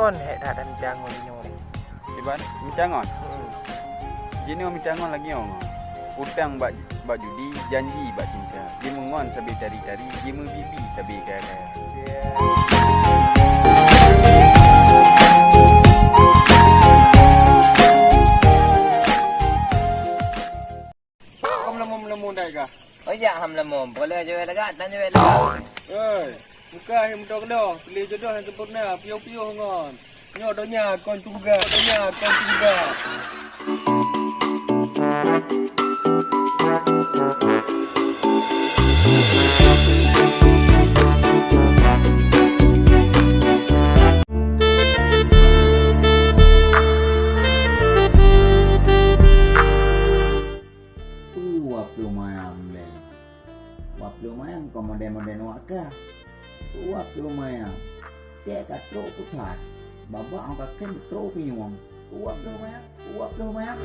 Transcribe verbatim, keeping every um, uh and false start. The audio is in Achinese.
Kon hek that mita ngon nyoe. Iban mita ngon? Hmm. Jinoe mita ngon lagée nyoe. Utang bak, bak judi, janji bak cinta. Jimeungon sabe tari-tari, jimeubibi sabe kaya-kaya. Kau meuleumu-meuleumu dai kah? Oh, jak ham leumu. Boleh jawab lagak, tan jawab lagak. Oi, buka hai meudoh-doh, pilih jodoh yang sempurna, piôh-piôh ngon. Nyoe donya kon syurga, donya kon syurga. Peue waploh mayam lé? Waploh mayam kon model-model wak kah. Peue waploh mayam? Dek ka trok puthat. Babah ong ka khem trok pinyueng. Peue waploh mayam? Peue waploh mayam?